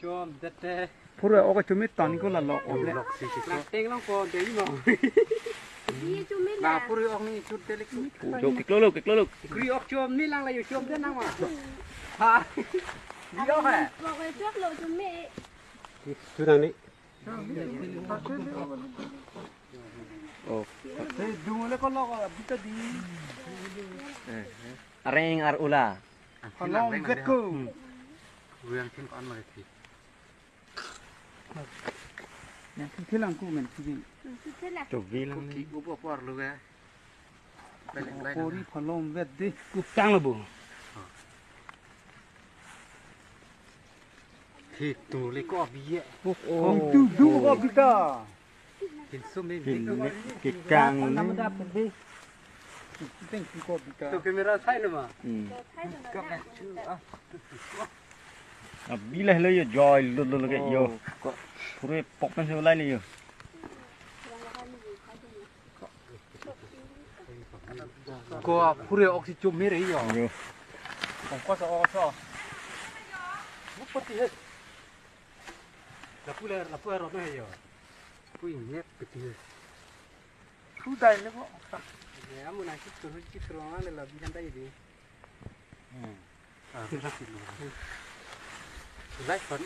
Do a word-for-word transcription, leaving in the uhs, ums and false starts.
Chom dete. Pura oke chumi tan ko la lok oble. Lok si si. Teng long ko de mo. Di chumi la. Na pura ok ni chut delik. Jo, kiklo lo, kiklo lo. Kri ok chom ni lang la yo chom de nang ma. Ha. Di ok hai. Pok e chok lo chumi. Chu nang ni. Oh. Te dung le ko lok bita di. Areng ar ula. Halom vet ko. Ruyang tin kon ma thi. Yang thi lang ku men thi. Chu vi lang. Ki ubo por lu ga. Pori phalom vet di. Kuk tang lo bu. Thi tu le ko bi ye. Oh. Tu du ko bita. Hin sum ni. Hin ni kikang ni. Teng tu ko bita. To camera sai lo ma. Hmm. Kap na chu ah. Abi lah lo yo joy lo lo lo ke yo. Pura pok pen se ulai ni yo. Ko pura ok si chum mere yo. Yo. Kong ko so so. Mu pati he. Lapu le lapu aro me yo. Pui nyet pati he. Thu dai le ko. Ya amu na chit tur chit tur ang le la bi han dai di. Hmm. Ah, tu sa si lu. Lai kon